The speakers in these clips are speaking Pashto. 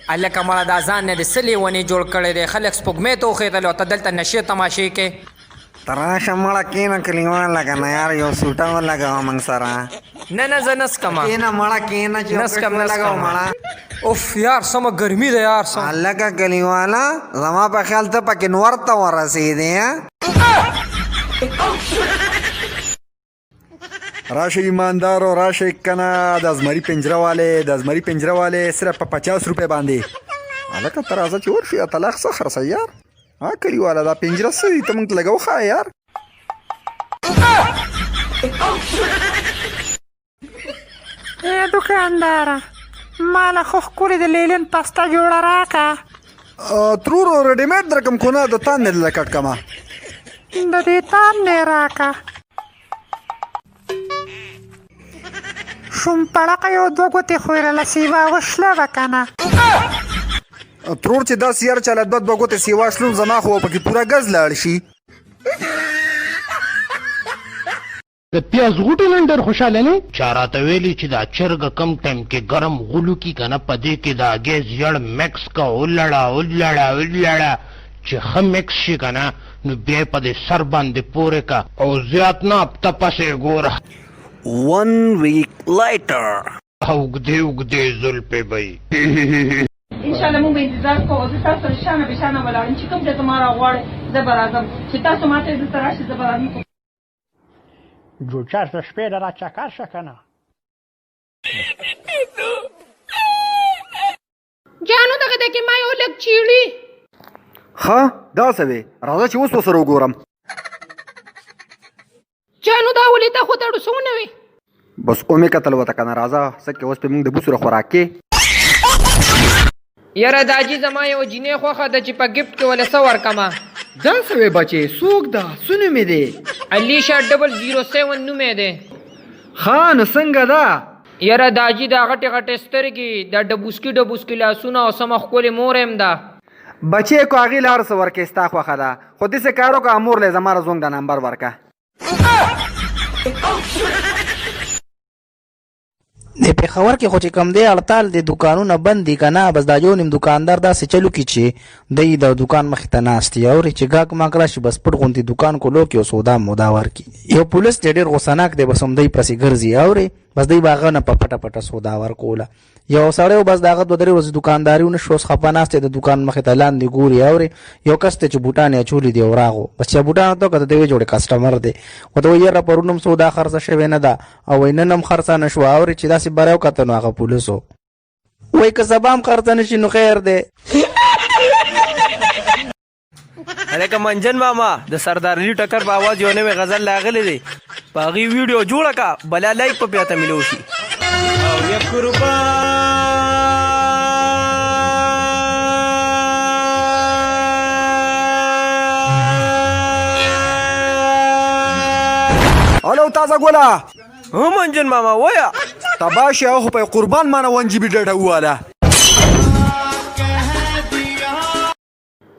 هلکه مړه دا ځان نه دې څه لېونی جوړ کړی دی، خلک سپوږمۍ ته وخېتل او ته دلته نشې تماشې کې. ته راشه مړه کېنه کلیواله کنه یار یو سوټه ولګوه موږ سره. نه نه زه نه څکم. کېنه مړه کېنه چې یو نه کش څکم نه ولګوه څکم. مړه. اوف یار سمه ګرمي ده یار سم. هلکه کلیواله زما په خیال ته پکې نور ته ورسېدې. راشه ایماندارو راشه کنه د زمری پنجره والے د زمری پنجره والے صرف په 50 روپے باندې. الکه ته راځه چې ورشو یا طلاق څه خرڅه یار. ها کلیواله دا پنجره څه دي ته موږ ته لږه وښایه یار. ای دکانداره ماله خو ښکلې د لیلن پسته جوړه راکه. ترورو ریډیمیډ درکم کو نه د تان نه لکټ کما. د دې تان نه راکه. شوم پړقه یو دوه ګوتې خو یې راله سیوا وشلوه که نه. ترور چې داسې یار چاله دوه دوه ګوتې سیوا شلوم زما خو پکې پوره ګز لاړ شي. د پیاز غوټې نن ډېر خوشاله نه. چا راته ویلي چې دا چرګه کوم ټایم کې ګرم غولو کی کنه په دې کې دا ګیس یړ مکس که ولړه ولړه ولړه چې ښه مکس شي کنه نو بیا په دې سر باندې پورې که او زیات نه هفته پس یې ګوره. One week later. اوږدې اوږدې زلفې به یې. انشاءالله موږ به انتظار کوو او زه تاسو سره شانه به شانه ولاړ یم چې کوم ځای ته ما راغواړئ زه به راځم چې تاسو ماته دلته راشئ زه به راځم. جوچر د شپې له را چکر شه کنه. جانو دغه د کې ما یو لږ چیړي. ښه دا څه وې راځه چې اوس ورسره وګورم. جانو دا ولې ته خو دړو څونه وې. بس اومې کتل وته کنه راځه څه کې اوس پې موږ د بوسو خوراک کې. یاره دا جی زما یوه جینۍ خوښه ده چې په ګفټ کې وله څه ورکمه. دا څه وې بچې څوک ده څه نوم یې دی؟ علیشا 007 نوم یې دی. ښه نو څنګه ده؟ یاره دا جی دا غټې غټې سترګې دا ډبوسکي ډبوسکي لاسونه او سمه ښکلې مور هم ده. بچې که هغې له هر څه ورکې ستا خوښه ده خو داسې کار وکړه مور له یې زما د زونګ دا نمبر ورکه. د پېښور کې خو چې کوم دی هړتال دی، دوکانونه بند دي که نه، بس دا یو نیم دوکاندار داسې چلو کړي چې دی د دوکان مخې ته ناست وي، اورې چې ګاک ماک راشي بس پټ غوندې دوکان کولو کې او سودا مودا ورکړي. یو پولیس دی ډېر غوسه ناک دی، بس همدی پسې ګرځي، اورې بس دی به هغه نه په پټه پټه سودا ورکوله. یو سړی و بس د هغه دوه درې ورځې دوکانداري ونه شوه، اوس خفه ناست دی د دوکان مخې ته لاندې ګوري، اورې یو کس دی چې بوټان یې اچولي دي او راغو، بس چې بوټان ته وکتل دی وایي جوړې کسټمر دی، ورته وایي یاره پرون هم سودا خرڅه شوې نه ده او وایي نن هم خرڅه نه شوه، اورې چې داسې بری وکتل نو هغه پولیس و، وایي که سبا هم خرڅه نه شي نو خیر دی. هلکه منجن ماما د سردار علي ټکر په اواز یو نوی غزل راغلی دی، په هغې ویډیو جوړه کا بلا لایک په پیاته ملو شي. او یا قربان هلو تازه ګله. هو منجن ماما ویا. تبا شي هغه خو په قربان مانه 1 جی بي ډاټا وواله.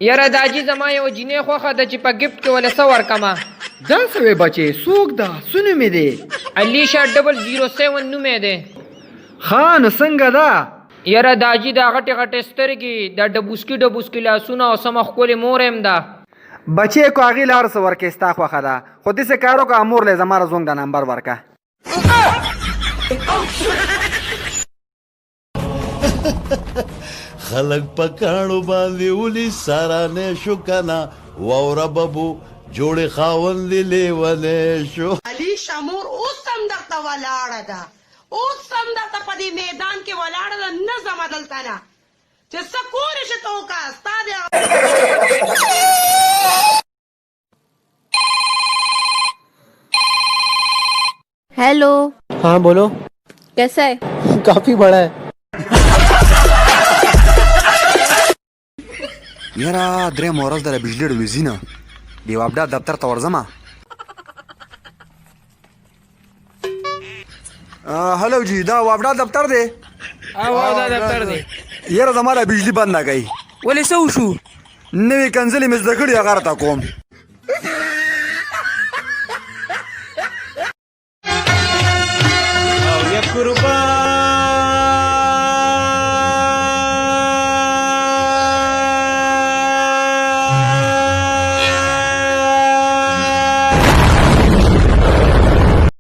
یاره دا جی زما یوه جینۍ خوښه ده چې په ګفټ کې وله څه ورکمه. دا څه وې بچې څوک ده څه نوم یې دی؟ علیشا 007 نوم یې دی. ښه نو څنګه ده؟ یاره دا جی دا غټې غټې سترګې دا ډبوسکي ډبوسکي لاسونه او سمه ښکلې مور هم ده. بچې که هغې له هر څه ورکې ستا خوښه ده خو داسې کار وکړه مور له یې زما د زونګ دا نمبر ورکه. خلک په کاڼو باندې ولي سارانه شو کنه واوره ببو جوړې خاوند دې لیونی شو. علي شمور اوس هم درته ولاړه ده، اوس هم درته په دې میدان کې ولاړه ده، نه ځمه دلته نه چې څه کولی شې ته وکړه، ستا دې हेलो। हाँ बोलो। कैसा है? काफी बड़ा है। یاره درېیمه ورځ ده له بجلي ډلوزي نه د واپډا دفتر ته ورځمه. هلو جی دا واپډا دفتر دی؟ او دا دفتر دی. یاره زما دا بجلي بنده کړئ. ولې څه وشو؟ نوې کنځلې مې زده کړي هغه راته کوم. او یا قربان.